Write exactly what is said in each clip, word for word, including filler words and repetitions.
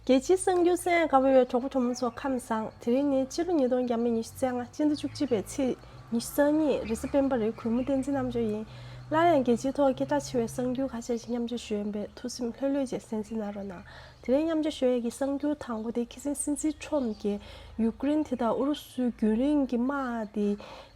རྒྱལ་སྤྱིའི་གསར་འགྱུར་གསན་གནང་བའི་གྲོགས་པོ་གྲོགས་མོ་ཚོ་ཁམས་བཟང་། དེ་རིང་ནི་ཕྱི་ལོ་ཉིས་སྟོང་ཉི་ཤུ་རྩ་ལྔ། སྤྱི་ཟླ་བཅུ་གཅིག་པའི་ཚེས་ཉི་ཤུ་རྩ་གཉིས། རེས་གཟའ་སྤེན་པ་རེད། གུས་མོ་བསྟན་འཛིན་རྣམ་དཔྱོད་ཡིན། སླར་ཡང་རྒྱལ་སྤྱིའི་ཐོག་སྐད་གྲགས་ཆེ་བའི་གསར་འགྱུར་ཁ་ཤས་ཤིག་མཉམ་སྤྱོད་ཞུ་ཡིན་པས། ཐུགས་སེམས་ལྷོད་ལྷོད་བྱས་གསན་གཟིགས་གནང་རོགས་གནང་། དེ་རིང་མཉམ་སྤྱོད་ཞུ་ཡས་ཀྱི་གསར་འགྱུར་དང་པོ་དེ་ཁ་སང་སྲིད་འཛིན་ཁྲོམ་གྱིས་ཡུཀ་རེན་དེ་དག་ཨུ་རུ་སུའི་རྒྱུན་རིང་གི་དམག་དེ་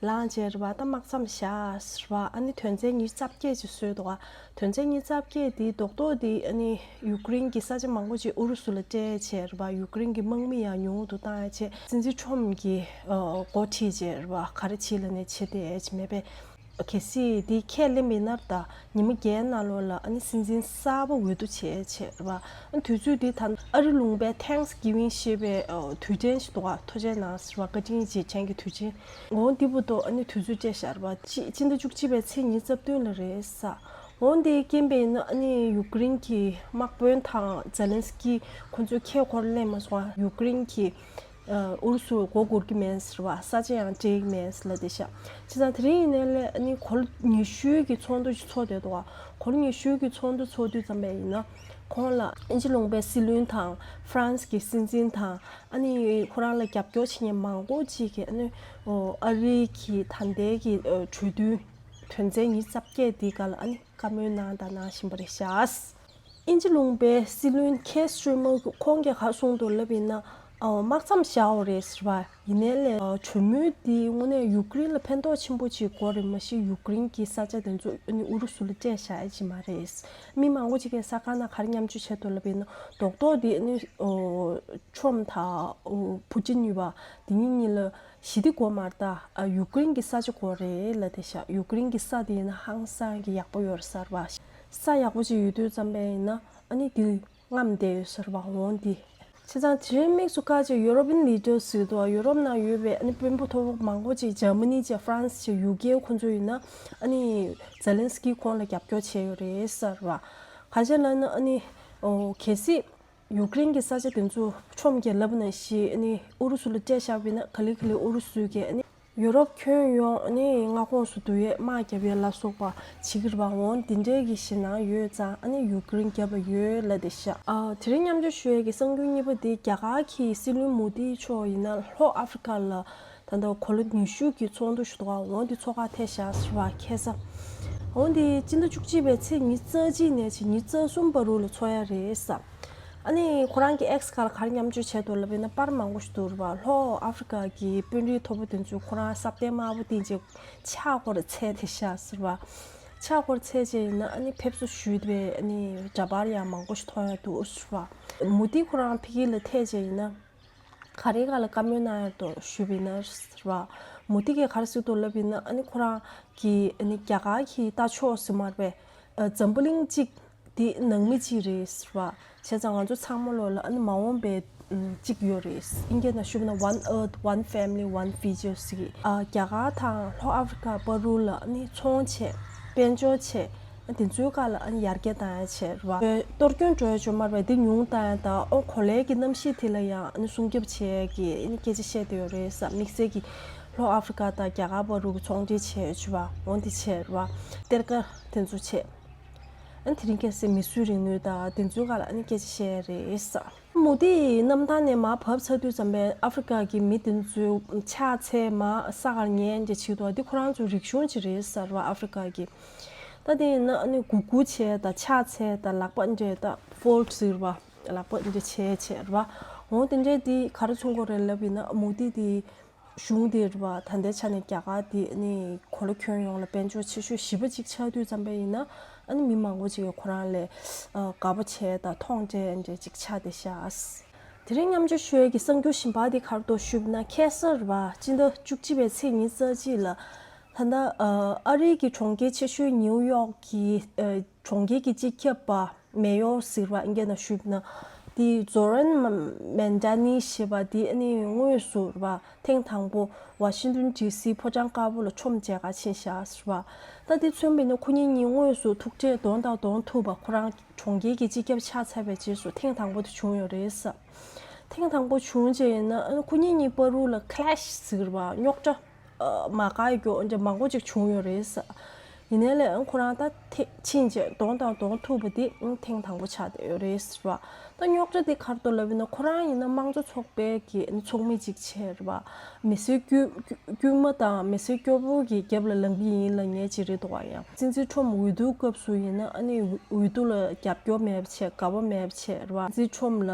ལངས་བྱས་རེད་པ། ད་དམག་མཚམས་བཞག་ཟེར་བ། ཨ་ནི་དོན་ཚན་ཉི་ཤུ་རྩ་བརྒྱད་ཅིག་བཟོས་འདུག་ག་དོན་ཚན་ཉི་ཤུ་རྩ་བརྒྱད་དེའི་རྡོག་རྡོག་དེ་ཨ་ནི་ཡུཀ་རེན་གྱི་ས་ཆ་མང་པོ་ཅིག་ཨུ་རུ་སུ་ལ་སྤྲད་བྱས་རེད་པ། ཡུཀ་རེན་གྱི་དམག་མི་ཡང་ཉུང་དུ་བཏང་ཡ་བྱས། སྲིད་འཛིན་ཁྲོམ་གྱིས་ཨ་འགོ་ཁྲིད་བྱས་རེད་པ། ག་རེ་བྱེད་ལབ་ནས་བྱེད་བསྡད་ཡ་ཅིག་མེད་པས། གལ་སྲིད་དེ་ཁས་ལེན་པ་ཡིན་ན་ད་ཉི་མ་བརྒྱད་ནང་ལོགས་ལ་ཨ་ནི་སྲིད་འཛིན་གསར་པ་འོས་བསྡུ་བྱས་བྱས་རེད་པ། ཨ་དུས་ཚོད་དེ་ད་ཨ་རི་ལུང་པའི་Thanksgiving ཞེས་པའི་ཨ་དུས་དྲན་ཞིག་འདུག་ག་ཐུགས་རྗེ་གནང་ཟེར་བ། བཀའ་དྲིན་རྗེས་དྲན་གྱི་དུས་ཆེན། འོ་འདི་བར་དུ་ཨ་ནི་དུས་ཚོད་སྤྲད་བཞག་རེད་པ། སྤྱི་སྤྱི་ཟླ་བཅུ་གཅིག་པའི་ཚེས་ཉི་ཤུ་རྩ་བདུན་ལ་རེད་ས། འོ་འདི་རྐྱེན་པས་ཡིན་ན་ཨ་ནི་ཡུཀ་རེན་གྱི་དམག་དཔོན་དང་ཛེ་ལན་སི་ཀི་ཁོ་ཚོས་ཁེ་ཁོར་ལེན་མ་སོང་བ། ཡུཀ་རེན་གྱི་ཨ་ཨུ་རུ་སུར་མགོ་སྒུར་གྱི་མེད་ཟེར་བ། ས་ཆ་ཡང་སྤྲད་ཀྱི་མེད་ཟེར་ལབ་བསྡད་ཤག་བྱས་ཙང་དེ་རིང་ཡིན་ནའི་ལས་ཨ་ནི་འཁོར་ལོ་ཉི་ཤུའི་གི་ཚོགས་འདུ་ཞིག་ཚོགས་བསྡད་འདུག་ག་འཁོར་ལོ་ཉི་ཤུའི་གི་ཚོགས་འདུ་ཚོགས་དུས་ཙམ་པ་ཡིན་ན། ཁོང་ལ་དབྱིན་ཇི་ལུང་པའི་སྲིད་བློན་དང་ཧྥ་རན་སི་གི་སྲིད་འཛིན་དང་། ཨ་ནི་ཁོ་རང་ལ་རྒྱབ་སྐྱོར་བྱེད་མཁན་མང་པོ་ཅིག་གིས་ཨ་ནི་ཨོ་ཨ་རི་གི་ད་ལྟའི་གི་ཨོ་གྲོས་མཐུན་དོན་ཚན་ཉི་ཤུ་རྩ་བརྒྱད་དེའི་སྒང་ལ་ཨ་ནི་བཀའ་མོལ་གནང་དང་གནང་བཞིན་པ་རེད་ཤག་དབྱིན་ཇི་ལུང་པའི་སྲིད་བློན་ཁེར་སི་ཊར་མར་ཁོང་གིས་ག་གསུངས་འདུག་ལབ་ཡིན་ན། ཨོ་དམག་མཚམས་བཞག་ཡོད་རེད་ཟེར་བ། ཡིན་ནའི་ལས་ཨོ་གྲོས་མོལ་འདི་དངོས་གནས་ཡུཀ་རེན་ལ་ཕན་ཐོགས་ཆེན་པོ་ཅིག་དགོས་རེད། མ་གཞི་ཡུཀ་རེན་གྱི་ས་ཆ་དེ་ཚོ་ཨ་ནི་ཨུ་རུ་སུ་ལ་སྤྲད་བཞག་ཡ་ཅིག་མ་རེད། མི་མང་པོ་ཅིག་གིས་གསར་ཁང་ནང་ག་རེ་མཉམ་སྤྱོད་བྱས་འདུག་ལབ་ཡིན་ན། རྡོག་རྡོག་འདི་ཨ་ནི་ཨོ་ཁྲོམ་དང་ཨོ་ཕུ་ཅིན་གཉིས་པ་འདི་གཉིས་གཉིས་ལ་ཞི་བདེ་དགོས་མ་རེད། ད་ཨ་ཡུཀ་རེན་གྱི་ས་ཆ་དགོས་རེད་ལབ་བསྡད་ཤག་ཡུཀ་རེན་གྱི་ས་དེ་ཡིན་ན་ཧང་སང་གི་ཡག་པོ་ཡོད་རེད་ཟེར་བ། ས་ཡག་པོ་ཅིག་ཡོད་དུས་ཙམ་པ་ཡིན་ན་ཨ་ནི་འདི་རྔམ་བསྡད་ཡོད་ཟེར་བ། འོང་འདི། བྱས་ཙང་དེ་རིང་དམིགས་སུ་བཀར་བྱས་ཡུ་རོབ་ཡན་ལི་ཌར་ཟེར་དུས། ཡུ་རོབ་ནང་ཡོད་པའི་ཨ་ནི་དཔོན་པོ་མཐོ་པོ་མང་པོ་ཅིག་འཇར་མ་ནི་བྱས། ཧྥ་རན་སི་བྱས། ཡུ་ཀེ་ཁོ་ཚོ་ཡིན་ན་ཨ་ནི་ཛེ་ལན་སི་ཀི་ཁོང་ལ་རྒྱབ་སྐྱོར་བྱས་ཡོད་རེད་ཟེར་བ། གང་ཡིན་ལབ་ན་ཨ་ནི་ཨོ་གལ་སྲིད་ཡུཀ་རེན་གྱི་ས་ཆ་དེ་ཚོ་ཁྲོམ་གྱིས་ལབ་ནང་བཞིན་ཨ་ནི་ཨུ་རུ་སུ་ལ་སྤྲད་བཞག་པ་ཡིན་ན། ག་ལེ་ག་ལེ་ཨུ་རུ་སུ་གིས་ཨ་ནི་ཡུ་རོབ་ཁྱོན་ཡོངས་ཨ་ནི་མངའ་ཁོངས་སུ་བསྡུ་ཡས་དམག་རྒྱབ་ཡས་ལ་སོགས་པ་བྱེད་ཀྱི་རེད་པ། འོང་འདི་འདྲའི་གི་ཞེད་སྣང་ཡོད་ཙང་ཨ་ནི་ཡུཀ་རེན་རྒྱབ་པ་ཡོད་ལབ་བསྡད་ཤག་ཨ་དེ་རིང་མཉམ་སྤྱོད་ཞུ་ཡས་ཀྱི་གསར་འགྱུར་གཉིས་པ་དེ། རྒྱ་གར་གྱི་སྲིད་བློན་མོ་དི་མཆོག་ཡིན་ན་ལྷོ་ཨ་ཧྥེ་རི་ཁ་ལ་ད་ལྟ་འཁོར་ལོ་ཉི་ཤུ་གི་ཚོགས་འདུ་ཞིག་འདུག་ག་འོང་འདི་ཚོགས་ཁག་ཐེབས་ཤག་ཟེར་བ། ཁ་སང་འོང་འདི་སྤྱི་ཟླ་བཅུ་གཅིག་པའི་ཚེས་ཉི་ཤུ་རྩ་གཅིག་ནས་བྱས་ཉི་ཤུ་རྩ་གསུམ་བར་དུ་ལ་ཚོགས་ཡ་རེད་ཟེར། ཨ་ནི་ཁོ་རང་གི་ཨེགས་སྒང་ལ་ག་རེ་མཉམ་སྤྱོད་བྱས་འདུག་ལབ་ཡིན་ན། པར་མང་པོ་ཞིག་འདུག་རེད་པ། ལྷོ་ཨ་ཧྥེ་རི་ཁ་གི་དཔོན་རིགས་མཐོ་པོ་དེ་ཚོས་ཁོ་རང་སྲབ་གདན་དམར་པོ་བཏིང་བྱས་ཕྱག་སྐོར་འཚལ་བསྡད་ཤག་ཟེར་བ། ཕྱག་སྐོར་འཚལ་བྱས་ཡིན་ན་ཨ་ནི་ཕེབས་བསུ་ཞུས་པའི་ཨ་ནི་འདྲ་པར་ཡང་མང་པོ་ཞིག་མཐོང་ཡ་འདུག་ཟེར་བ། མོ་དི་ཁོ་རང་ཕ་གི་ལ་ཐད་བྱས་ཡིན་ན། ག་རེ་སྒང་ལ་བཀའ་མོལ་གནང་ཡ་འདུག་ཞུས་པ་ཡིན་ན་ཟེར་བ། མོ་དི་གིས་ག་རེ་ཟེར་འདུག་ལབ་ཡིན་ན། ཨ་ནི་ཁོ་རང་གིས་ཨ་ནི་རྒྱ་གར་གྱི་ལྟ་ཕྱོགས་ཟེར་མ་རེད་པས། ཨ་འཛམ་བུ་གླིང་གཅིག་འདི་ནང་མི་གཅིག་རེད་ཟེར་བ། བྱས་ཙང་ང་ཚོ་ཚང་མ་ལོགས་ལ་ཨ་ནི་མ་འོངས་པའི་ཨམ་གཅིག་ཡོད་རེད། ཨིན་སྐད་ནང་ཞུས་པ་ན། One Earth, One Family, One Future ཟེར་གི། ཨ་རྒྱ་གར་དང་ལྷོ་ཨ་ཧྥེ་རི་ཁ་བར་དུ་ལ་ཨ་ནི་ཚོང་བྱས། དཔལ་འབྱོར་བྱས། ཨ་དེ་ཚོའི་སྒང་ལ་ཨ་ནི་ཡར་རྒྱས་བཏང་ཡ་བྱས་རེད་པ། གཏོར་སྐྱོན་འགྲོ་ཡ་ཅིག་ཡོད་མ་རེད་པས། འདི་ཉུང་བཏང་ཡ་དང་། ཨོ་གོ་ལའི་གི་གནམ་གཤིས་དེ་ལ་ཡང་ཨ་ནི་སྲུང་སྐྱོབ་བྱེད་ཡ་གི་ཨ་ནི་སྐད་ཆ་བཤད་བསྡད་ཡོད་རེད་ཟེར། དམིགས་བསལ་གྱི་ལྷོ་ཨ་ཧྥེ་རི་ཁ་དང་རྒྱ་གར་བར་དུ་གི་ཚོང་འབྲེལ་བྱས་ཡོད་ཅིག་པ། འོ་འདི་བྱས་རེད་པ། གཏེར་ཁ་དེ་ཚོ་བྱས། ཨ་ནི་དེ་རིང་ཁ་སང་མིས་བཟོས་རིག་ནུས་དང་དེ་ཚོའི་སྒང་ལ་ཨ་ནི་སྐད་ཆ་བཤད་ཡ་རེད་ཟེར། མོ་དི་གནམ་ཐང་ནས་མར་བབས་ཚར་དུས་ཙམ་པས་ཨ་ཧྥེ་རི་ཁ་གི་མི་དེ་ཚོའི་ཕྱག་འཚལ། མར་ས་གར་ཉལ་འདྲ་བྱེད་འདུག་འདི་ཁོ་རང་ཚོའི་རིག་གཞུང་ཅིག་རེད་ཟེར་བ། ཨ་ཧྥེ་རི་ཁ་གི། ད་དེ་ཡིན་ན་ཨ་ནི་གུག་གུག་བྱས་དང་ཕྱག་འཚལ་དང་། ལག་པ་འདྲ་ད་ཕོལཌ་ཟེར་བ། ལག་པ་འདྲ་བྱས་བྱས་རེད་པ། འོ་དེ་འདྲའི་དེ་ག་རེ་མཚོན་གྱི་རེད་ལབ་ཡིན་ན། མོ་དི་དེ་གཞུང་དེ་རེད་པ། ད་ལྟའི་ཆ་ནས་རྒྱ་གར་དེ་ནི་འཁོར་ལོ་ཁྱོན་ཡོངས་ལ་དཔལ་འབྱོར་ཆེ་ཤོས་བཞི་པ་གཅིག་ཆགས་དུས་ཙམ་པ་ཡིན་ན། ཨ་ནི་མི་མང་པོ་ཅིག་གིས་ཁོ་རང་ལ་ཨ་དགའ་པོ་བྱས་དང་མཐོང་གྲས་འདྲ་ཅིག་ཆགས་བསྡད་ཤག་དེ་རིང་མཉམ་སྤྱོད་ཞུ་ཡས་ཀྱི་གསར་འགྱུར་གཞན་པ་དེ་ག་རེ་འདུག་ཞུས་པ་ན། ཁ་སང་རེད་པ། སྤྱི་ཟླ་བཅུ་གཅིག་པའི་ཚེས་ཉི་ཤུ་རྩ་གཅིག་ལ། ད་ལྟ་ཨ་ཨ་རིའི་གི་གྲོང་ཁྱེར་ཆེ་ཤོས་ནིའུ་ཡོག་གི་ཨ་གྲོང་ཁྱེར་གྱི་སྤྱི་ཁྱབ་པ། མེ་ཡོར་ཟེར་བ་ཨིན་སྐད་ནང་ཞུས་པ་ན། དེ་ཛོ་རན་མན་ཌ་ནི་ཞེས་པ་དེ་ཨ་ནི་དངོས་སུ་རེད་པ། ཐེངས་དང་པོ་ཝ་ཤིང་ཏོན་ཌི་སི་ཕོ་བྲང་དཀར་པོ་ལ་ཆོ་མེད་མཇལ་ཁ་ཕྱིན་བཞག་ཟེར་བ། ད་དེ་མཚོན་པ་ཡིན་ན་ཁོ་གཉིས་གཉིས་དངོས་སུ་ཐུག་འཕྲད་གདོང་དང་གདོང་ཐུག་པ། ཁོ་རང་གྲོང་ཁྱེར་གྱི་སྤྱི་ཁྱབ་ཆགས་ཚར་བའི་རྗེས་སུ་ཐེངས་དང་པོ་དེ་བྱུང་ཡོད་རེད་ཟེར། ཐེངས་དང་པོ་བྱུང་རྗེས་ཡིན་ན་ཨ་ནི་ཁོ་གཉིས་གཉིས་བར་དུ་ལ་ཁི་ལེ་ཤི་ཟེར་བ། རྙོག་དྲ་ཨ་མ་དགའ་རྒྱུ་འདྲ་མང་པོ་ཅིག་བྱུང་ཡོད་རེད་ཟེར། ཡིན་ནའི་ལས་ཨ་ཁོ་རང་ད་ཐེ་ཕྱིན་རྗེས་གདོང་དང་གདོང་ཐུག་པ་དེ་ཨ་ཐེངས་དང་པོ་ཆགས་བསྡད་ཡོད་རེད་ཟེར་བ། ད་ ད་རྙོག་དྲ་དེ་ག་རེ་འདུག་ལབ་ཡིན་ན། ཁོ་རང་ཡིན་ན་དམངས་གཙོ་ཚོགས་པའི་གི་ཚོགས་མི་གཅིག་བྱས་རེད་བ། མི་སེར་དཀྱུས་དཀྱུས་མ་དང་མི་སེར་སྐྱོ་བོ་གི་རྒྱབ་ལ་ལངས་ཀྱི་ཡིན་ལབ་མཁན་ཅིག་རེད་འདུག་ག། ཡང་སྲིད་འཛིན་ཁྲོམ་འོས་བསྡུ་སྐབས་སུ་ཡིན་ན་ཨ་ནི་འོས་བསྡུ་ལ་རྒྱབ་སྐྱོར་མེད་པ་བྱས། དགའ་པོ་མེད་པ་བྱས་རེད་བ། སྲིད་འཛིན་ཁྲོམ་ལ་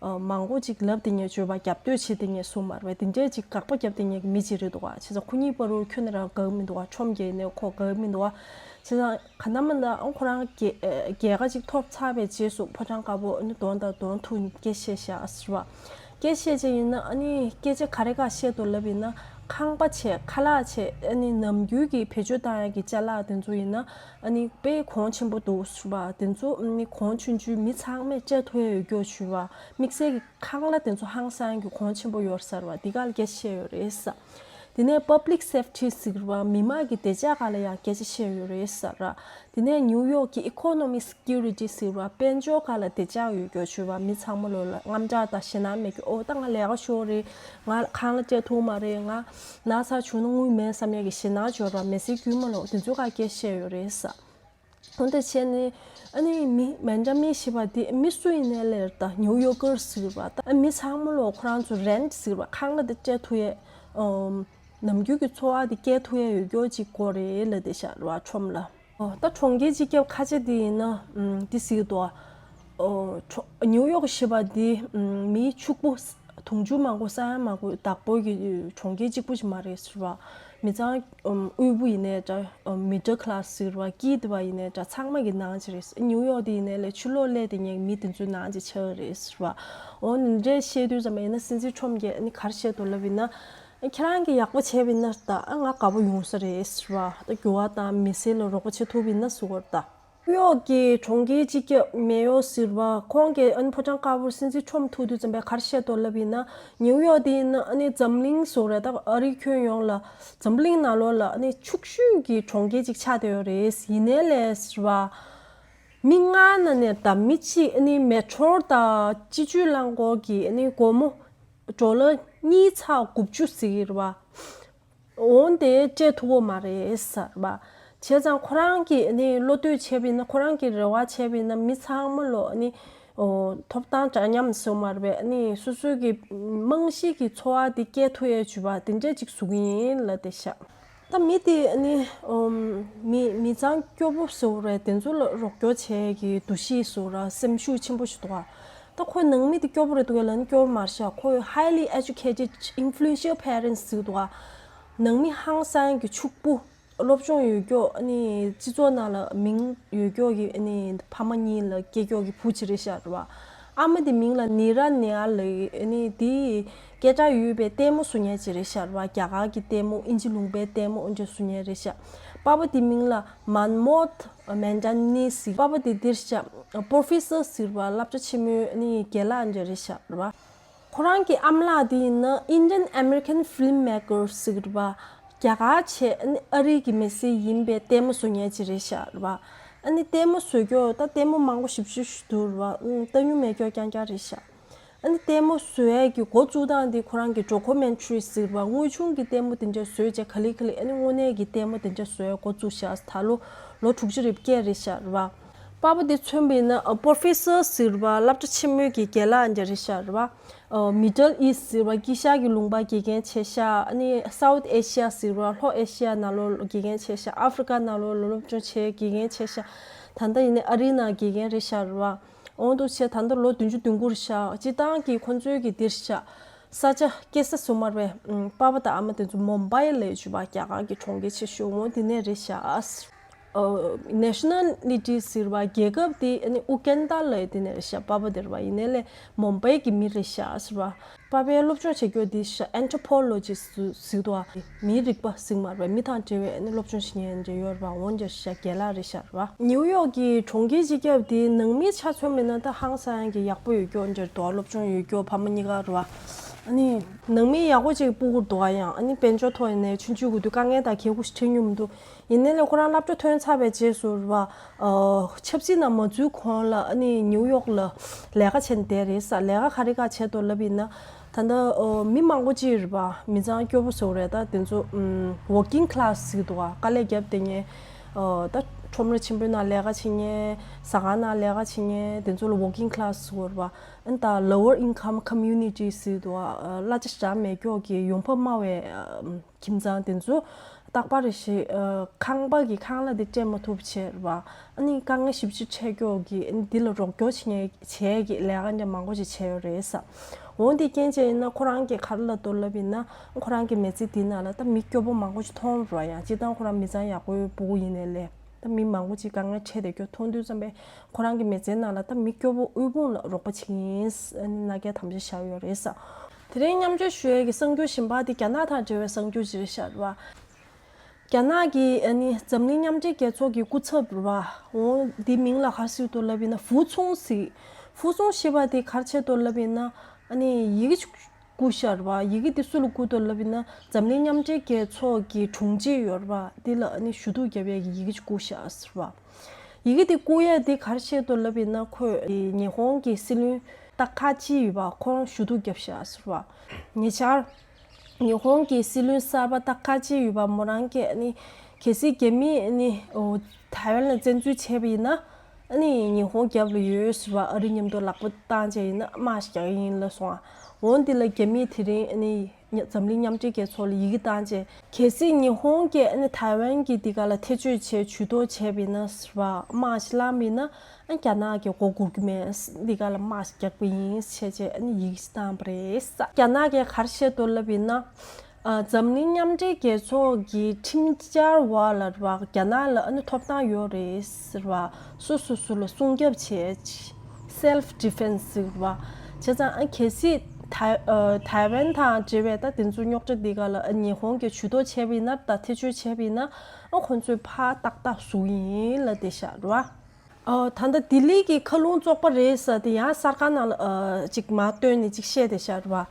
ཨ་མང་པོ་ཅིག་ལབ་བསྡད་མཁན་བྱས་པ། རྒྱབ་གཏོད་བྱེད་བསྡད་མཁན་སུ་མ་རེད་བ། དེ་འདྲས་ཅིག་དགག་པ་རྒྱབ་བསྡད་མཁན་གྱི་མི་ཅིག་རེད་འདུག་ག། བྱས་ཙང་ཁོ་གཉིས་བར་དུ་ཁྱོན་ནས་རང་དགའ་གི་མི་འདུག་ག། ཁྲོམ་གྱིས་ནས་ཁོ་དགའ་གི་མི་འདུག་ག། བྱས་ཙང་ག་ན་མ་ན་ཨང་ཁོ་རང་རྒྱལ་རྒྱལ་ཁ་ཅིག་ཐོབ་ཚར་བའི་རྗེས་སུ་ཕོ་བྲང་དཀར་པོ་ཨ་ནི་གདོང་དང་གདོང་ཐུག་ནས་སྐད་བཤད་ཤག་ཟེར་བ། སྐད་བཤད་བྱས་ཡིན་ན་ཨ་ནི་སྐད་ཆ་ག་རེ་ག་བཤད་འདུག་ལབ་ཡིན་ན། ཁང་པ་བྱས། ཁ་ལག་བྱས། ཨ་ནི་ནམ་རྒྱུན་གྱི་བེད་སྤྱོད་བཏང་ཡག་གི་ཅ་ལག་དེ་ཚོ་ཡིན་ན་ཨ་ནི་དཔེ་གོང་ཆེན་པོ་འདུག་ཟེར་བ། དེ་ཚོ་ཨ་ནི་གོང་ཆུང་ཆུང་མི་ཚང་མས་སྤྲད་ཐུབ་ཡག་ཡོད་སྐྱོ་ཞུ་བ། དམིགས་བསལ་གྱི་ཁང་གླ་དེ་ཚོ་ཧང་སང་གི་གོང་ཆེན་པོ་ཡོད་ཟེར་བ། འདི་ག་ལ་སྐད་ཆ་བཤད་ཡོད་རེད་ཟེར། དེ་ནས་Public Safety ཟེར་བ། མི་མང་གི་བདེ་འཇགས་སྒང་ལ་ཡང་སྐད་ཆ་བཤད་ཡོད་རེད་ཟེར། དེ་ནས་New York གི་Economic Security ཟེར་བ། དཔལ་འབྱོར་སྒང་ལ་བདེ་འཇགས་ཡོད་སྐྱོ་ཞུ་བ། མི་ཚང་མ་ལོ་ལ་དངངས་སྐྲག་དང་ཞེད་སྣང་མེད་སྐྱོ། ཨོ་ད་ང་ལས་ཀ་ཤོར་རེད། ང་ཁང་གླ་སྤྲད་ཐུབ་མ་རེད། ང་ན་ཚ་བྱུང་ན་དངུལ་མེད་བསམ་ཡག་གི་ཞེད་སྣང་འབྱོར་བ། མི་སེར་དཀྱུས་མ་ལོ་དེ་ཚོ་ག་སྐད་ཆ་བཤད་ཡོད་རེད་ཟེར། འོ་དེ་བྱས་ནས་ཨ་ནི་མི་མན་ཇ་མིན་ཞེས་པ་དེ་མི་སུ་ཡིན་ནའི་ལས་ད་New Yorker ཟེར་བ། ད་མི་ཚང་མ་ལོ་ཁོ་རང་ཚོ་rent ཟེར་བ། ཁང་གླ་དེ་སྤྲད་ཐུབ་ཡས། ཨོ་ནམ་རྒྱུན་གྱི་འཚོ་བ་དེ་སྐྱེལ་ཐུབ་ཡས་ཡོད་སྐྱོ་ཅིག་དགོས་རེད་ལབ་བསྡད་ཤག་རེད་བ། ཁྲོམ་ལ། ཨོ་ད་གྲོང་ཁྱེར་སྤྱི་ཁྱབ་ཁ་ཆེ་དེ་ཡིན་ན་ཨམ་དེ་ཟེར་གྱི་འདུག། ཨོ་ཁྲོ་New York ཞེས་པ་དེ་ཨམ་མི་ཕྱུག་པོ། དུང་ཕྱུར་མང་པོ་ས་ཡ་མང་པོ་བདག་པོ་གི་གྲོང་ཁྱེར་གཅིག་པུ་ཞིག་མ་རེད་ཟེར་བ། མི་ཚང་ཨམ་དབུལ་པོ་ཡིན་ནའི་འདྲ། ཨམ་middle class ཟེར་བ། སྐྱིད་པ་ཡིན་ནའི་འདྲ། ཚང་མ་གི་ནང་ཅིག་རེད། New York དེ་ཡིན་ནའི་ལས་ཕྱི་ལོགས་སླེབས་བསྡད་མཁན་མི་དེ་ཚོའི་ནང་ཅིག་ཆགས་རེད་ཟེར་བ། འོ་འདི་འདྲས་བཤད་དུས་ཙམ་པ་ཡིན་ན་སྲིད་འཛིན་ཁྲོམ་གྱིས་ཨ་ནི་ག་རེ་བཤད་འདུག་ལབ་ཡིན་ན། ཁྱེད་རང་གིས་ཡག་པོ་བྱས་པ་ཡིན་ན་ད་ང་དགའ་པོ་ཡོང་ས་རེད་ཟེར་བ། ད་འགྱུར་བ་དང་མི་སེར་ལ་རོགས་པ་བྱེད་ཐུབ་པ་ཡིན་ན་ཟེར་བ་རེད་ད། ནིའུ་ཡོག་གི་གྲོང་ཁྱེར་སྤྱི་ཁྱབ་མེ་ཡོར་ཟེར་བ། ཁོང་གིས་ཨ་ནི་ཕོ་བྲང་དཀར་པོར་སྲིད་འཛིན་ཁྲོམ་ཐུག་དུས་ཙམ་པས་ག་རེ་བཤད་འདུག་ལབ་ཡིན་ན། ནིའུ་ཡོག་དེ་ཡིན་ན་ཨ་ནི་འཛམ་གླིང་ཟེར་རེད་ད། ཨ་རིའི་ཁྱོན་ཡོངས་ལ་འཛམ་གླིང་ནང་ལོགས་ལ་ཨ་ནི་ཕྱུག་ཤོས་ཀྱི་གྲོང་ཁྱེར་ཅིག་ཆགས་བསྡད་ཡོད་རེད། ཡིན་ནའི་ལས་ཟེར་བ། མི་ལྔ་ནང་ནས་ད་མི་གཅིག་ཨ་ནི་མེ་ཊོར་དང་སྤྱི་སྤྱོད་རླངས་འཁོར་གྱི་ཨ་ནི་སྒོར་མོ་ཌོ་ལར་གཉིས་ཚེག་དགུ་བཅུ་ཟེར་གྱི་རེད་བ། འོན་ཏེ་སྤྲད་ཐུབ་ཀྱི་མ་རེད་ཟེར་བ། བྱས་ཙང་ཁོ་རང་གིས་ཨ་ནི་བློ་འདོད་བྱས་པ་ཡིན་ན། ཁོ་རང་གིས་རེ་བ་བྱས་པ་ཡིན་ན་མི་ཚང་མ་ལོ་ཨ་ནི་ཨོ་ཐོབ་ཐང་འདྲ་མཉམ་ཟེར་མ་རེད་པས། ཨ་ནི་སོ་སོའི་གི་རྨང་གཞི་གི་འཚོ་བ་དེ་སྐྱེལ་ཐུབ་ཡས་བྱུས་པ་དེ་འདྲས་ཅིག་བཟོ་གི་ཡིན་ལབ་བསྡད་ཤག། ད་མི་དེ་ཨ་ནི་ཨོ་མི་མི་ཚང་སྐྱོ་པོ་ཟེར་རེད། དེ་ཚོ་ལ་རོགས་སྐྱོར་བྱེད་ཀྱི་འདུ་ཤེས་ཟེར་ར་སེམས་ཤུགས་ཆེན་པོ་ཞིག་འདུག་ག། ད་ཁོའི་ནང་མི་དེ་སྐྱོ་པོ་རེད་འདུག་གས་ལབ་ན་སྐྱོ་པོ་མ་རེད་ཤག། ཁོའི་highly educated influential parents ཟེར་གྱི་འདུག་ག། ནང་མི་ཧང་སང་གི་ཕྱུག་པོ། སློབ་སྦྱོང་ཡོད་སྐྱོ། ཨ་ནི་སྤྱི་ཚོགས་ནང་ལ་མིང་ཡོད་སྐྱོ་གི་ཨ་ནི་ཕ་མ་གཉིས་ལ་སྐྱེས་སྐྱོ་གི་བུ་གཅིག་རེད་ཤག་རེད་བ། ཨ་མ་དེ་མིང་ལ་ནི་ར་ནི་ཡ་ལབ་ཀྱི། ཨ་ནི་དེ་སྐད་གྲགས་ཡོད་པའི་ལྟད་མོ་བཟོ་མཁན་ཅིག་རེད་ཤག་རེད་བ། རྒྱ་གར་གྱི་ལྟད་མོ། དབྱིན་ཇི་ལུང་པའི་ལྟད་མོ་འོ་འདྲ་བཟོ་མཁན་རེད་ཤག། པ་ཕ་དེ་མིང་ལ་མན་མོཐ་མན་ཌ་ནི་ཟེར། པ་ཕ་དེ་འདིར་ཤག་པོ་རོ་ཕེ་སར་ཟེར་བ། བསླབ་བྱ་ཆེན་མོའི་ཨ་ནི་རྒན་ལགས་འདྲ་རེད་ཤག་རེད་བ། ཁོ་རང་གི་ཨ་མ་ལགས་དེ་ཡིན་ན་Indian American filmmaker ཟེར་གྱི་རེད་བ། རྒྱ་གར་བྱས་ཨ་ནི་ཨ་རི་གི་མི་སེར་ཡིན་པའི་ལྟད་མོ་བཟོ་མཁན་ཅིག་རེད་ཤག་རེད་བ། ཨ་ནི་ལྟད་མོ་བཟོ་སྐྱོ་ད་ལྟད་མོ་མང་པོ་ཞེ་པོ་ཅིག་འདུག་རེད་བ། ཨུམ་ལྟ་མྱོང་མེད་སྐྱོ་རྐྱང་རྐྱང་རེད་ཤག། ཨ་ནི་ལྟད་མོ་བཟོ་ཡས་ཀྱི་འགོ་བཙུགས་སྟངས་དེ་ཁོ་རང་གི་ཌོ་ཀུ་མེན་ཊ་རི་ཟེར་བ། དངོས་བྱུང་གི་ལྟད་མོ་དེ་འདྲ་བཟོས་བྱས་ག་ལེ་ག་ལེ་ཨ་ནི་དངོས་གནས་ཀྱི་ལྟད་མོ་དེ་འདྲ་བཟོ་ཡས་འགོ་བཙུགས་ཤག། ད་ལོ་ལོ་དྲུག་ཅུ་རེ་བརྒྱད་རེད་ཤག་རེད་བ། པ་ཕ་དེ་མཚོན་པ་ཡིན་ན་ཨ་པོ་རོ་ཕེ་སར་ཟེར་བ། བསླབ་བྱ་ཆེན་མོའི་གི་རྒན་ལགས་འདྲ་རེད་ཤག་རེད་བ། ཨ་མི་ཌལ་ཨིསཊ་ཟེར་བ། དཀྱིལ་ཤར་གྱི་ལུང་པ་དགེ་རྒན་བྱས་ཤག། ཨ་ནི་སའུཐ་ཨེ་ཤི་ཡ་ཟེར་བ། ལྷོ་ཨེ་ཤི་ཡ་ནང་ལོགས་དགེ་རྒན་བྱས་ཤག། ཨ་ཧྥི་རི་ཀ་ནང་ལོགས་ལ་སློབ་སྦྱོང་བྱས་དགེ་རྒན་བྱས་ཤག། ད་ལྟ་ཡིན་ནའི་ཨ་རིའི་ནང་དགེ་རྒན་རེད་ཤག་རེད་བ། འོ་འདུག་བྱས་ད་ལྟ་ལོ་བདུན་ཅུ་དོན་དགུ་རེད་ཤག། སྤྱིར་བཏང་གི་ཁོང་ཚོའི་གི་འདིར་ཤག། ས་ཆ་སྐྱེས་ས་སུ་མར་བས་ཨུམ་པ་ཕ་དང་ཨ་མ་དེ་ཚོ་མུམ་བྷའི་ལ་ཡོད་བྱུས་པ། རྒྱ་གར་གྱི་གྲོང་ཁྱེར་ཆེ་ཤོས་འོ་དེ་ནས་རེད་ཤག། ཨ་ནེ་ཤ་ནལ་ལི་ཊི་ཟེར་བ། རྒྱལ་ཁབ་དེ་ཨ་ནི་ཨུ་གན་ཌ་ལ་ཡོད་དེ་ནས་རེད་ཤག། པ་ཕ་དེ་རེད་བ། ཡིན་ནའི་ལས་མུམ་བྷའི་གི་མི་རེད་ཤག་ཟེར་བ། པ་ཕའི་སློབ་སྦྱོང་བྱེད་རྒྱུ་དེ་ཤག་ཨན་ཐྲོ་པོ་ལོ་ཇི་ཟེར་འདུག་བ། མིའི་རིག་པ་ཟེར་མར་བས་མི་དང་འབྲེལ་བའི་ཨ་ནི་སློབ་སྦྱོང་བྱེད་མཁན་འདྲ་ཡོད་རེད་བ། འོ་འདྲ་ཤག། རྒན་ལགས་རེད་ཤག་རེད་བ། ནིའུ་ཡོག་གི་གྲོང་ཁྱེར་སྤྱི་ཁྱབ་དེ་ནང་མིའི་ཆ་མཚོན་པ་ཡིན་ན་ད་ཧང་སང་གི་ཡག་པོ་ཡོད་སྐྱོ་འདྲ་འདུག་བ། སློབ་སྦྱོང་ཡོད་སྐྱོ་ཕ་མ་གཉིས་ཀ་རེད་བ། ཨ་ནི་ནང་མི་ཡག་པོ་ཅིག་སྤུ་གུར་འདུག་བ། ཡང་ཨ་ནི་དཔལ་འབྱོར་ཐོག་ཡིན་ནའི་ཆུང་ཆུང་གི་དུས་དཀའ་ངལ་དང་ཁེ་ཁུར་ཞིག་འཕྲད་མྱོང་མི་འདུག། ཡིན་ནའི་ལས་ཁོ་རང་སློབ་གྲྭ་ཐོན་ཚར་བའི་རྗེས་སུ་རེད་བ། ཨ་ཆབ་སྲིད་ནང་མ་འཛུལ་གོང་ལ་ཨ་ནི་ནིའུ་ཡོག་ལ་ལས་ཀ་བྱས་ནས་བསྡད་རེད་ཟེར། ལས་ཀ་ག་རེ་ག་བྱས་འདུག་ལབ་ཡིན་ན། ད་ལྟ་ཨ་མི་མང་པོ་ཅིག་རེད་བ། མི་ཚང་སྐྱོ་པོ་བཟོ་རེད། ད་དེ་ཚོ་ཨམ་working class ཟེར་གྱི་འདུག་ག། དཀའ་ལས་བརྒྱབ་བསྡད་མཁན། ཨ་ད་ ཁྲོམ་ར་ཆེན་པོའི་ནང་ལས་ཀ་བྱེད་མཁན། ཟ་ཁང་ནང་ལས་ཀ་བྱེད་མཁན་དེ་ཚོ་ལ་working class་ཟེར་བ། ཨ་ནི་ད་lower income community་ཟེར་འདུག་བ། གླ་ཆ་ཞེ་དྲག་མེད་མཁན་གྱི་ཡོང་འབབ་དམའ་བའི་ཨ་ཁྱིམ་ཚང་དེ་ཚོ་རྟག་པར་རེ་ཞིག་ཨ་ཁང་པ་གི་ཁང་གླ་དེ་སྤྲད་མ་ཐུབ་བྱས་རེད་བ། ཨ་ནི་དཀའ་ངལ་ཞེ་པོ་ཅིག་འཕྲད་མཁན་གྱི། ཨ་ནི་འདི་ལ་རོགས་སྐྱོར་བྱེད་མཁན་བྱེད་ཀྱི་ལས་ཀ་འདྲ་མང་པོ་ཞིག་བྱས་ཡོད་རེད་ས། འོ་འདི་རྐྱེན་བྱས་ཡིན་ན་ཁོ་རང་གིས་ག་རེ་ལབ་འདུག་ལབ་ཡིན་ན། ཁོ་རང་གི་མི་ཚེ་འདི་ནང་ལ་ད་མི་སྐྱོ་པོ་མང་པོ་ཞིག་མཐོང་རེད་བ། ཡང་སྤྱིར་བཏང་ཁོ་རང་མི་ཚང་ཡག་པོའི་སྤུ་གུ་ཡིན་ནའི་ལས། ད་མི་མང་པོ་ཅིག་དཀའ་ངལ་འཕྲད་བསྡད་རྒྱུ་མཐོང་དུས་ཙམ་པས། ཁོ་རང་གི་མི་ཚེའི་ནང་ལ་ད་མི་སྐྱོ་པོ་དབུལ་ཕོངས་ལ་རོགས་པ་བྱེད་ཀྱི་ཡིན་ཟེར་ཨ་ནི་མནའ་སྐྱེལ་དམ་བཅའ་བཞག་ཡོད་རེད་ས། དེ་རིང་མཉམ་སྤྱོད་ཞུ་ཡས་ཀྱི་གསར་འགྱུར་གཞན་པ་དེ་རྒྱ་ནག་དང་འབྲེལ་བའི་གསར་འགྱུར་ཅིག་རེད་ཤག་རེད་བ། རྒྱ་ནག་གི་ཨ་ནི་འཛམ་གླིང་མཉམ་འབྲེལ་རྒྱལ་ཚོགས་ཀྱི་སྐུ་ཚབ་རེད་བ། འོ་འདི་མིང་ལ་ག་རེ་ཟེར་འདུག་ལབ་ཡིན་ན། ཧྥུའུ་ཚུང་ཟེར། ཧྥུའུ་ཚུང་ཞེས་པ་དེ་ག་རེ་བྱས་འདུག་ལབ་ཡིན་ན། ཨ་ནི་ཡི་གེ་ཅིག་བསྐུར་ཤག་རེད་བ། ཡི་གེ་དེ་སུ་ལ་བསྐུར་འདུག་ལབ་ཡིན་ན། འཛམ་གླིང་མཉམ་འབྲེལ་རྒྱལ་ཚོགས་ཀྱི་དྲུང་ཆེ་ཡོད་རེད་བ། དེ་ལ་ཨ་ནི་ཞུ་གཏུག་རྒྱབ་ཡས་ཀྱི་ཡི་གེ་ཅིག་བསྐུར་ཤག་ཟེར་བ། ཡི་གེ་དེ་བསྐུར་ཡས་དེ་ག་རེ་བྱས་འདུག་ལབ་ཡིན་ན། ཁོས་ཉི་ཧོང་གི་སྲིད་བློན་ཏཱ་ཁ་ཅི་ཡོད་པ། ཁོང་ཞུ་གཏུག་རྒྱབ་ཤག་ཟེར་བ། ཉེ་ཆར་ཉི་ཧོང་གི་སྲིད་བློན་གསར་པ་ཏཱ་ཁ་ཅི་ཡོད་པ་མོ་རང་གིས་ཨ་ནི། གལ་སྲིད་རྒྱ་མིས་ཨ་ནི་ཨོ་ཐའེ་ཝན་ལ་བཙན་འཛུལ་བྱས་པ་ཡིན་ན། ཨ་ནི་ཉི་ཧོང་རྒྱབ་ལ་ཡོད་ཟེར་བ། ཨ་རི་མཉམ་དུ་ལག་པ་བཏང་བྱས་ཡིན་ན་དམག་ཞིག་རྒྱག་གི་ཡིན་ལབ་སོང་ཨ། འོ་འདི་ལ་རྒྱ་མིས་དེ་རིང་ཨ་ནི་འཛམ་གླིང་མཉམ་འབྲེལ་རྒྱལ་ཚོགས་ལ་ཡི་གེ་བཏང་བྱས། གལ་སྲིད་ཉི་ཧོང་གིས་ཨ་ནི་ཐའེ་ཝན་གྱི་འདི་ག་ལ་ཐེ་བྱུས་བྱས་ཇུས་གཏོགས་བྱས་པ་ཡིན་ན་ཟེར་བ། དམག་ཞིག་བསླངས་པ་ཡིན་ན། ཨ་རྒྱ་ནག་གིས་མགོ་སྒུར་གྱི་མེད། འདི་ག་ལ་དམག་ཞིག་རྒྱག་པ་ཡིན་བྱས་བྱས་ཨ་ནི་ཡི་གེ་ཞིག་བཏང་བ་རེད་ས། རྒྱ་ནག་གིས་ག་རེ་བཤད་འདུག་ལབ་ཡིན་ན། ཨ་འཛམ་གླིང་མཉམ་འབྲེལ་རྒྱལ་ཚོགས་ཀྱི་ཁྲིམས་འཆར་འོག་ལ་རེད་བ། རྒྱ་ནག་ལ་ཨ་ནི་ཐོབ་ཐང་ཡོད་རེད་ཟེར་བ། སོ་སོ་སོ་ལ་སྲུང་སྐྱོབ་བྱེད། self defense་ཟེར་བ། བྱས་ཙང་ཨ་གལ་སྲིད་ཐའེ་ཨ་ཐའེ་ཝན་དང་འབྲེལ་བའི་ད་དེ་ཚོ་རྙོག་དྲ་འདི་ག་ལ་ཨ་ཉི་ཧོང་གིས་ཇུས་གཏོགས་བྱས་པ་ཡིན་ན། ད་ཐེ་བྱུས་བྱས་པ་ཡིན་ན། ཨ་ཁོ་ཚོས་ཕར་ཏག་ཏག་ཟུག་ཡིན་ལབ་བསྡད་ཤག་རེད་བ། ཨ་ད་ལྟ་ལྡི་ལི་གི་མཁའ་རླུང་བཙོག་པ་རེད་ཟེར་དེ་ཡང་གསར་ཁང་ནང་ལ་ཨ་ཅིག་མར་བཏོན་ནས་ཅིག་བཤད་བསྡད་ཤག་རེད་བ།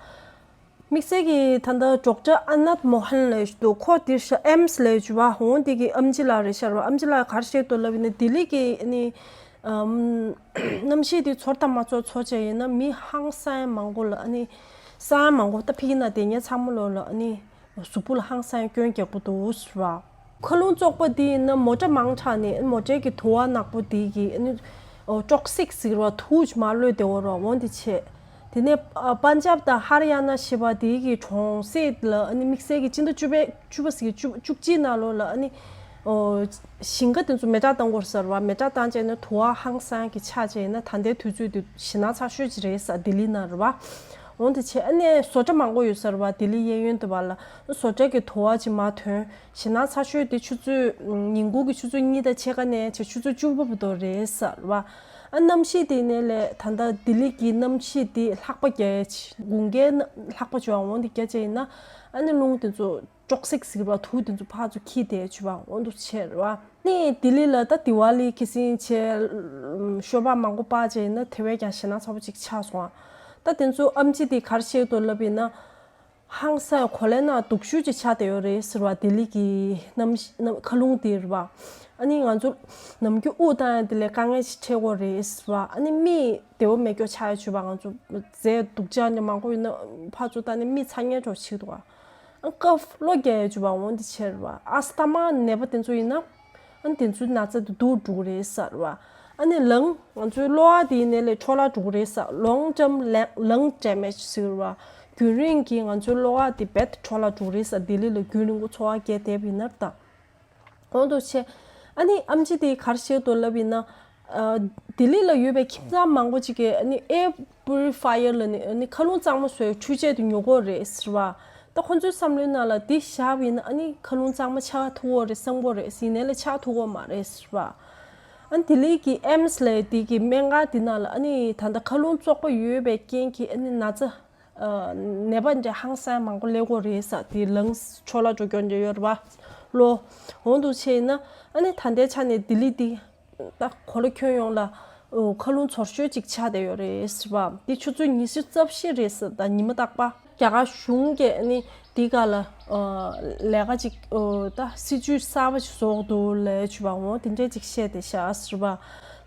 དམིགས་བསལ་གྱིས་ད་ལྟ་ཌོག་ཊར་ཨ་ནད་མོ་ཧན་ལབ་ཡོད་འདུག་ཁོ་དེ་ཤ་ཨེམ་སི་ལབ་ཡོད་འདུག་བ། འོ་འདི་གི་ཨེམ་ཆི་ལགས་རེད་ཤག་རེད་བ། ཨེམ་ཆི་ལགས་ག་རེ་བཤད་འདུག་ལབ་ཡིན་ན། ལྡི་ལི་གི་ཨ་ནི་ཨམ་གནམ་གཤིས་དེ་ཚོར་དང་མ་ཚོར་ཚོར་བྱས་ཡིན་ན། མི་ཧང་སང་མང་པོ་ལ་ཨ་ནི་ས་ཡ་མང་པོ་ད་ཕ་གི་ནང་བསྡད་མཁན་ཚང་མ་ལོ་ལ་ཨ་ནི། གཟུགས་པོ་ལ་ཧང་སང་སྐྱོན་རྒྱག་པོ་འདུག་ཟེར་བ། མཁའ་རླུང་བཙོག་པ་འདི་ཡིན་ན་མོ་ཊ་མང་དྲགས་ནས་མོ་ཊའི་གི་དུ་བ་ནག་པོ་འདི་གི་ཨ་ནི་ཨོ་ཊོག་སིག་ཟེར་བ། དུག་ཅིག་མར་གློད་བསྡད་ཡོད་རེད་བ། འོ་འདི་བྱས། དེ་ནས་ཨ་པན་ཇབ་དང་ཧ་རི་ཡ་ན་ཞེས་པ་འདི་གི་གྲོང་གསེབ་ལ་ཨ་ནི་དམིགས་བསལ་གྱི་སྤྱི་ཟླ་བཅུ་པའི་བཅུ་པ་ཟེར་གྱི་བཅུ་བཅུ་གཅིག་ནང་ལོགས་ལ་ཨ་ནི་ཨོ་ཞིང་ཁ་དེ་ཚོ་མེ་སྲེག་བཏང་དགོས་ཟེར་བ། མེ་སྲེག་བཏང་བྱས་ན་དུ་བ་ཧང་སང་གི་ཆགས་བྱས་ན། ད་ལྟའི་དུས་ཚོད་དེ་ཞེད་སྣང་ཚ་ཤོས་ཅིག་རེད་ས། ལྡི་ལི་ནང་རེད་བ། འོ་འདི་བྱས་ཨ་ནི་བཟོ་གྲྭ་མང་པོ་ཡོད་ས་རེད་བ། ལྡི་ལི་གཡས་གཡོན་དུ་བ་ལ་བཟོ་གྲྭ་གི་དུ་བ་ཅིག་མར་ཐོན། ཞེད་སྣང་ཚ་ཤོས་དེ་ཆུ་ཚོད་ཉིན་གུང་གི་ཆུ་ཚོད་གཉིས་དང་ཕྱེད་ཀ་ནས་བྱས་ཆུ་ཚོད་བཅུ་པ་བར་དུ་རེད་ས་རེད་བ། ཨ་གནམ་གཤིས་དེ་ནས་ལས་ད་ལྟ་ལྡི་ལི་གི་གནམ་གཤིས་དེ་ལྷགས་པ་རྒྱག་ཡ་ཅིག་དགུན་ཁའི་ལྷགས་པ་ཅིག་འོ་འདི་རྒྱག་བྱས་ཡིན་ན། ཨ་ནི་རླུང་དེ་ཚོ་ཊོག་སིག་ཟེར་བ། དུག་དེ་ཚོ་ཕར་ཚུར་འཁྱེར་བསྡད་བྱས་པ། འོ་འདུག་བྱས་རེད་བ། ནི་ལྡི་ལི་ལ་ད་དི་ཝ་ལི་ཁ་སང་བྱས་ཤོ་སྦག་མང་པོ་སྤར་བྱས་ཡིན་ན། དེ་བས་ཀྱང་ཞེད་སྣང་ཚ་པོ་ཅིག་ཆགས་སོང་ཨ། ད་དེ་ཚོ་ཨེམ་ཆི་དེ་ག་རེ་བཤད་འདུག་ལབ་ཡིན་ན། ཧང་སང་གོ་ལའི་ནང་དུག་ཤུགས་ཅིག་ཆགས་བསྡད་ཡོད་རེད་ཟེར་བ། ལྡི་ལི་གི་གནམ་གནམ་མཁའ་རླུང་དེ་རེད་བ། ཨ་ནི་ང་ཚོ་ནམ་རྒྱུན་དབུགས་བཏང་ཡ་དེ་ལས་དཀའ་ངལ་ཞིག་འཕྲད་ཀྱི་ཡོད་རེད་ཟེར་བ། ཨ་ནི་མིག་བདེ་པོ་མེད་མཁན་ཆགས་ཡོད་བྱས་པ། ང་ཚོ་རྫས་དུག་ཅན་དེ་མང་པོ་ཡོད་ན་ཕར་ཚུར་བལྟས་ནས་མིག་ཚ་ཉལ་འདྲ་བྱེད་ཀྱི་འདུག་བ། ཨ་སྐབས་གློ་རྒྱག་ཡ་བྱས་པ། འོ་འདི་བྱས་རེད་བ། ཨ་སི་ཐ་མ་ནད་པ་དེ་ཚོ་ཡིན་ན། ཨ་དེ་ཚོའི་ན་ཚ་དེ་སྡུག་འགྲོ་གི་རེད་ཟེར་བ། ཨ་ནི་ལངས། ང་ཚོའི་གློ་བ་དེ་ཡིན་ནའི་ལས་འཕྲོ་བརླག་འགྲོ་གི་རེད་ཟེར། long term lung damage་ཟེར་བ། རྒྱུན་རིང་གི་ང་ཚོའི་གློ་བ་དེ་རྦད་འཕྲོ་བརླག་འགྲོ་གི་རེད་ཟེར། ལྡི་ལི་ལ་རྒྱུན་རིང་པོ་འཚོ་བ་སྐྱེལ་བསྡད་པ་ཡིན་ན་ད། འོ་འདུག་བྱས། ཨ་ནི་ཨེམ་ཆི་དེ་ག་རེ་བཤད་འདུག་ལབ་ཡིན་ན། ཨ་ལྡི་ལི་ལ་ཡོད་པའི་ཁྱིམ་ཚང་མང་པོ་ཅིག་གིས་ཨ་ནི་air purifier་ལབ་ནི་ཨ་ནི་མཁའ་རླུང་གཙང་མ་བཟོ་ཡའི་འཕྲུལ་ཆས་དེ་ཉོ་དགོས་རེད་ཟེར་བ། ད་ཁོ་ཚོའི་བསམ་བློའི་ནང་ལ་འདི་བཞག་པ་ཡིན་ན་ཨ་ནི་མཁའ་རླུང་གཙང་མ་ཆགས་ཐུབ་ཀྱི་རེད། བཟང་པོ་རེད། ཡིན་ནའི་ལས་ཆགས་ཐུབ་ཀྱི་མ་རེད་ཟེར་བ། ཨ་ནི་ལྡི་ལི་གི་ཨེམ་སི་ལབ་ཡ་དེ་གི་སྨན་ཁང་དེ་ནང་ལ་ཨ་ནི་ད་ལྟ་མཁའ་རླུང་བཙོག་པ་ཡོད་པའི་རྐྱེན་གྱིས་ཨ་ནི་ན་ཚ། ཨ་ནད་པ་འདྲ་ཧང་སང་མང་པོ་སླེབས་ཀྱི་ཡོད་རེད་ཟེར། དེ་ལངས་འཕྲོ་བརླག་འགྲོ་མཁན་འདྲ་ཡོད་རེད་བ། ལོ། འོ་འདུག་བྱས་ཡིན་ན་ཨ་ནི་ད་ལྟའི་ཆ་ནས་ལྡི་ལི་འདི་ད་གོ་ལ་ཁྱོན་ཡོངས་ལ་ཨོ་མཁའ་རླུང་འབྱོར་ཤོས་ཅིག་ཆགས་བསྡད་ཡོད་རེད་ཟེར་བ། འདི་ཆུ་ཚོད་ཉི་ཤུ་རྩ་བཞི་རེད་ཟེར། ད་ཉི་མ་རྟག་པར་རྒྱ་གར་གཞུང་གིས་ཨ་ནི་འདི་ག་ལ་ཨ་ལས་ཀ་ཅིག་ཨོ་ད་སྲིད་ཇུས་གསར་པ་ཅིག་བཟོ་གི་འདུག་ལབ་བྱས་པ། འོ་དེ་འདྲས་ཅིག་བཤད་བསྡད་ཤག་ཟེར་བ།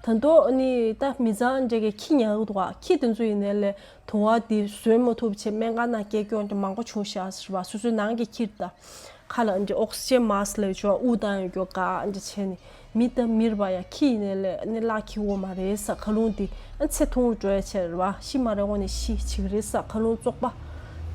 ད་དུང་ཨ་ནི་ད་མི་ཚང་འདྲ་གིས་ཁྱི་ཉར་གི་འདུག་ག་ཁྱི་དེ་ཚོ་ཡིན་ནའི་ལས་དུ་བ་འདི་བཟོད་མ་ཐུབ་བྱས་སྨན་ཁང་ནང་སྐྱེལ་མཁན་འདྲ་མང་པོ་བྱུང་ཤག་ཟེར་བ། སོ་སོའི་ནང་གི་ཁྱི་ད་ཁ་ལ་འདི་ཨོག་སི་ཇན་མཱ་སི་ལབ་བྱས་པ། དབུགས་བཏང་ཡོད་རྒྱུ་ག་འདི་བྱས་ནས་ མི་དང་མིར་བ་ཡ་ཁྱི་ཡིན་ནས་ལས་ནི་ལག་ཁྱི་འོ་མ་རེད་ས། ཁ་ལུང་དེ་ཨ་ཚེ་ཐུང་རུ་འགྲོ་ཡ་ཆེ་རེད་བ། ཤི་མ་རེད་འོ་ནས་ཤི་ཆིག་རེད་ས། ཁ་ལུང་བཙོག་པ་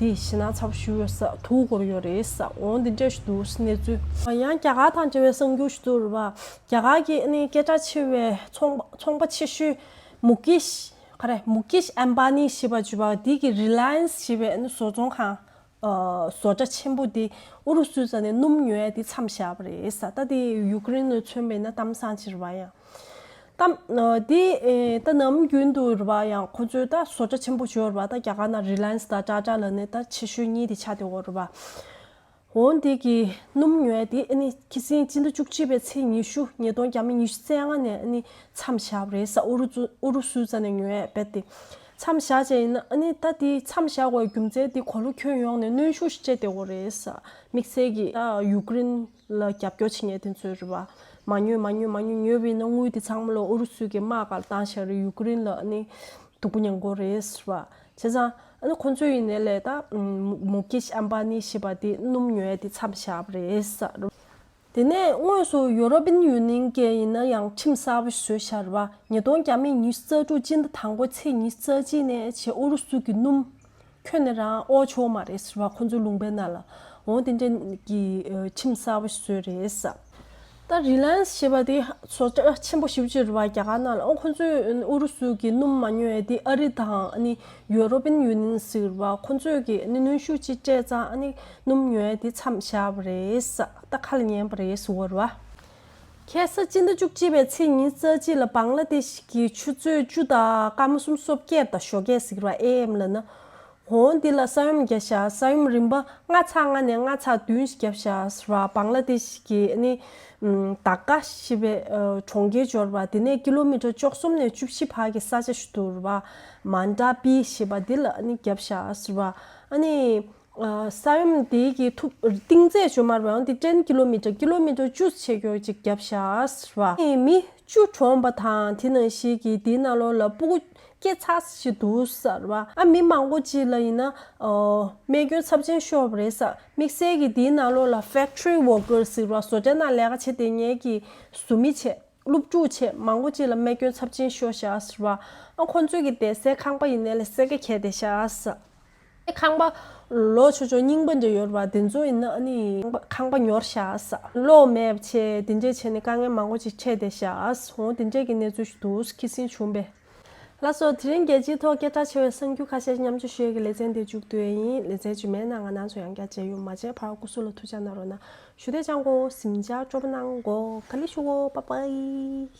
དེ་ཞེ་ན་ཚབས་ཞུ་ཡོད་ས། དུག་འགོར་ཡོད་རེད་ས། འོ་འདི་འདྲ་ཞིག་འདུག་གནས་ཚུལ། ཡང་རྒྱ་གར་དང་འབྲེལ་བའི་གསར་འགྱུར་ཞིག་འདུག་རེད་བ། རྒྱ་གར་གྱི་ཨ་ནི་སྐད་གྲགས་ཆེ་བའི་ཚོང་པ་ཚོང་པ་ཆེ་ཤོས་མུ་ཀེཤ་ག་རེ་མུ་ཀེཤ་ཨམ་བྷ་ནི་ཞེས་པ་བརྗོད་པ་དེ་གི་རི་ལ་ཡན་སི་ཞེས་པའི་ཨ་ནི་བཟོ་ཚོང་ཁང་། ཨ་བཟོ་གྲྭ་ཆེན་པོ་དེ་ཨུ་རུ་སུའི་རྩ་ནས་སྣུམ་ཉོ་ཡ་དེ་མཚམས་བཞག་པ་རེད་ས། ད་དེ་ཡུཀ་རེན་ལ་མཚོན་པ་ཡིན་ན་གཏམ་བཟང་ཅིག་རེད་བ། ཡང་གཏམ་ཨ་དེ་ཨེ་ད་ནམ་རྒྱུན་དུ་རེད་བ། ཡང་ཁོ་ཚོས་ད་བཟོ་གྲྭ་ཆེན་པོ་ཞིག་ཡོད་རེད་བ། ད་རྒྱ་གར་ནང་རི་ལ་ཡན་སི་དང་ཊ་ཊ་ལ་ནི་ད་ཆེ་ཤོས་གཉིས་དེ་ཆགས་བསྡད་ཡོད་རེད་བ། འོ་འདི་གི་སྣུམ་ཉོ་ཡ་དེ་ཨ་ནི་ཁ་སང་སྤྱི་ཟླ་བཅུ་གཅིག་པའི་ཚེས་ཉི་ཤུ་ཉིས་སྟོང་ཉི་ཤུ་རྩ་ལྔ་ནས་ཨ་ནི་མཚམས་བཞག་པ་རེད་ས། ཨུ་རུ་ཙུ་ཨུ་རུ་སུའི་རྩ་ནས་ཉོ་ཡ་རྦད་དེ་མཚམས་བཞག་བྱས་ཡིན་ན། ཨ་ནི་ད་དེ་མཚམས་བཞག་དགོས་རྒྱུ་མཚན་དེ་གོ་ལ་ཁྱོན་ཡོངས་ནས་གནོན་ཤུགས་ཤིག་སྤྲད་བསྡད་ཡོད་རེད་ས། དམིགས་བསལ་གྱི་ད་ཡུཀ་རེན་ལ་རྒྱབ་སྐྱོར་བྱེད་མཁན་དེ་ཚོས་རེད་བ། མ་ཉོས་མ་ཉོས་མ་ཉོས། ཉོས་པ་ཡིན་ན་དངུལ་དེ་ཚང་མ་ལོ་ཨུ་རུ་སུ་གི་དམག་སྒར་བཏང་བཞག་རེད། ཡུཀ་རེན་ལ་ཨ་ནི་སྡུག་པོ་མྱངས་དགོས་རེད་ཟེར་བ། བྱས་ཙང་ཨ་ནི་ཁོང་ཚོ་ཡིན་ནའི་ལས་ད་མུ་ཀེཤ་ཨམ་བྷ་ནི་ཞེས་པ་དེ་སྣུམ་ཉོ་ཡ་དེ་མཚམས་བཞག་པ་རེད་ཟེར། དེ་ནས་དངོས་སུ་ཡུ་རོ་པིན་ཡུ་ནི་ཡན་གྱིས་ཡིན་ན་ཡང་ཁྲིམས་གསར་པ་ཞིག་བཟོས་བཞག་རེད་བ། ཉིས་སྟོང་ཉི་ཤུ་རྩ་དྲུག་སྤྱི་ཟླ་དང་པོ་ཚེས་ཉི་ཤུ་རྩ་གཅིག་ནས་བྱས་ཨུ་རུ་སུ་གི་སྣུམ་ཁྱོན་ནས་རང་དབོར་ཆོག་མ་རེད་ཟེར་བ། ཁོང་ཚོའི་ལུང་པའི་ནང་ལ། འོ་དེ་འདྲ་གི་ཨ་ཁྲིམས་གསར་པ་ཞིག་བཟོས་རེད་ཟེར། ད་རི་ལ་ཡན་སི་ཞེས་པ་དེ་བཟོ་གྲྭ་ཆེན་པོ་ཞེ་པོ་ཅིག་རེད་བ། རྒྱ་གར་ནང་ལ། ཨོ་ཁོང་ཚོས་ཨུ་རུ་སུ་གི་སྣུམ་མ་ཉོ་ཡ་དེ་ཨ་རི་དང་ཨ་ནི་ཡུ་རོ་པིན་ཡུ་ནི་ཡན་ཟེར་བ། ཁོང་ཚོས་ཀྱི་ཨ་ནི་གནོན་ཤུགས་ཅིག་སྤྲད་ཙང་ཨ་ནི་སྣུམ་ཉོ་ཡ་དེ་མཚམས་བཞག་པ་རེད་ཟེར། ད་ཁ་ལ་ཉན་པ་རེད་ཟེར་བ་རེད་བ། ཁ་སང་སྤྱི་ཟླ་བཅུ་གཅིག་པའི་ཚེས་ཉི་ཤུ་རྩ་གཅིག་ལ་བང་ལ་དེ་ཤི་གི་ཆུ་ཚོད་བཅུ་དང་སྐར་མ་སུམ་ཅུ་སོ་བརྒྱད་དང་ཞོགས་ཀས་ཟེར་བ། ཨེ་ཨེམ་ལབ་ན། འོ་འདི་ལ་ས་ཡོམ་བརྒྱབ་ཤག་ས་ཡོམ་རིམ་པ་ལྔ་ཚེག་ལྔ་ནས་ལྔ་ཚེག་བདུན་ཞིག་བརྒྱབ་ཤག་ཟེར་བ། བང་ལ་དེ་ཤི་གི་ཨ་ནི་ཨམ་ཌ་ཀ་ཞེས་པའི་ཨ་གྲོང་ཁྱེར་ཅིག་ཡོད་རེད་བ། དེ་ནས་ཀི་ལོ་མི་ཊར་བཅུ་གསུམ་ནས་བཅུ་བཞི་བར་གྱི་ས་ཆ་ཞིག་འདུག་རེད་བ། མན་ཌ་པི་ཞེས་པ་འདི་ལ་ཨ་ནི་བརྒྱབ་ཤག་ཟེར་བ། ཨ་ནི་ཨ་ས་ཡོམ་དེ་གི་ཐུབ་གཏིང་ཚད་ཅིག་ཡོད་མ་རེད་བ། འོ་འདི་ཊེན་ཀི་ལོ་མི་ཊར་ཀི་ལོ་མི་ཊར་བཅུ་ཆེ་ཁྱོ་ཅིག་བརྒྱབ་ཤག་ཟེར་བ། ཨ་ནི་མི་བཅུ་གྲོངས་པ་དང་། དེ་ནང་བཞིན་གྱི་དེའི་ནང་ལོགས་ལ་སྤུ་གུ་སྐྱེས་ཚར་ཞིག་འདུག་ཟེར་བ། ཨ་མི་མང་པོ་ཅིག་ལ་ཡིན་ན་ཨོ་རྨས་སྐྱོན་ཚབས་ཆེན་ཤོར་བ་རེད་ཟེར། དམིགས་བསལ་གྱི་དེའི་ནང་ལོགས་ལ་ཕེག་ཊི་རི་ཝོར་ཀར་ཟེར་བ། བཟོ་གྲྭའི་ནང་ལས་ཀ་བྱེད་བསྡད་མཁན་གྱི་བཟོ་མི་བྱས། སློབ་ཕྲུག་བྱས། མང་པོ་ཅིག་ལ་རྨས་སྐྱོན་ཚབས་ཆེན་ཤོར་ཤག་ཟེར་བ། ཨ་ཁོང་ཚོས་ཀྱི་བསྡད་སའི་ཁང་པ་ཡིན་ནའི་ལས་སེར་ཀ་གས་བསྡད་ཤག་ཟེར། ཁང་པ་ལོག་ཆོག་ཆོག་རྙིང་པ་འདྲ་ཡོད་རེད་བ། དེ་ཚོ་ཡིན་ན་ཨ་ནི་ཁང་པ་ཉོར་ཤག་ཟེར། གློག་མེད་པ་བྱས། དེ་འདྲས་བྱས་ནས་དཀའ་ངལ་མང་པོ་ཅིག་འཕྲད་བསྡད་ཤག་ཟེར། འོ་དེ་འདྲས་ཀྱི་གནས་ཚུལ་ཞིག་འདུག་ཟེར། ཁ་སང་བྱུང་བས། ལགས་སོ། དེ་རིང་རྒྱལ་སྤྱིའི་ཐོག་སྐད་གྲགས་ཆེ་བའི་གསར་འགྱུར་ཁ་ཤས་མཉམ་སྤྱོད་ཞུ་ཡས་ཀྱི་ལེ་ཚན་དེ་མཇུག་བསྡུ་ཡས་ཡིན། ལེ་ཚན་རྗེས་མའི་ནང་ང་རང་ཚོ་ཡང་བསྐྱར་མཇལ་ཡོང་། མ་མཇལ་བར་སྐུ་གཟུགས་ལ་ཐུགས་ཅག་གནང་རོགས་གནང་། ཞུ་དེ་ཅང་གོ་སིམ་ཅག་ཅོབ་གནང་གོ། ག་ལི་ཤུ་གོ། པ་པའི།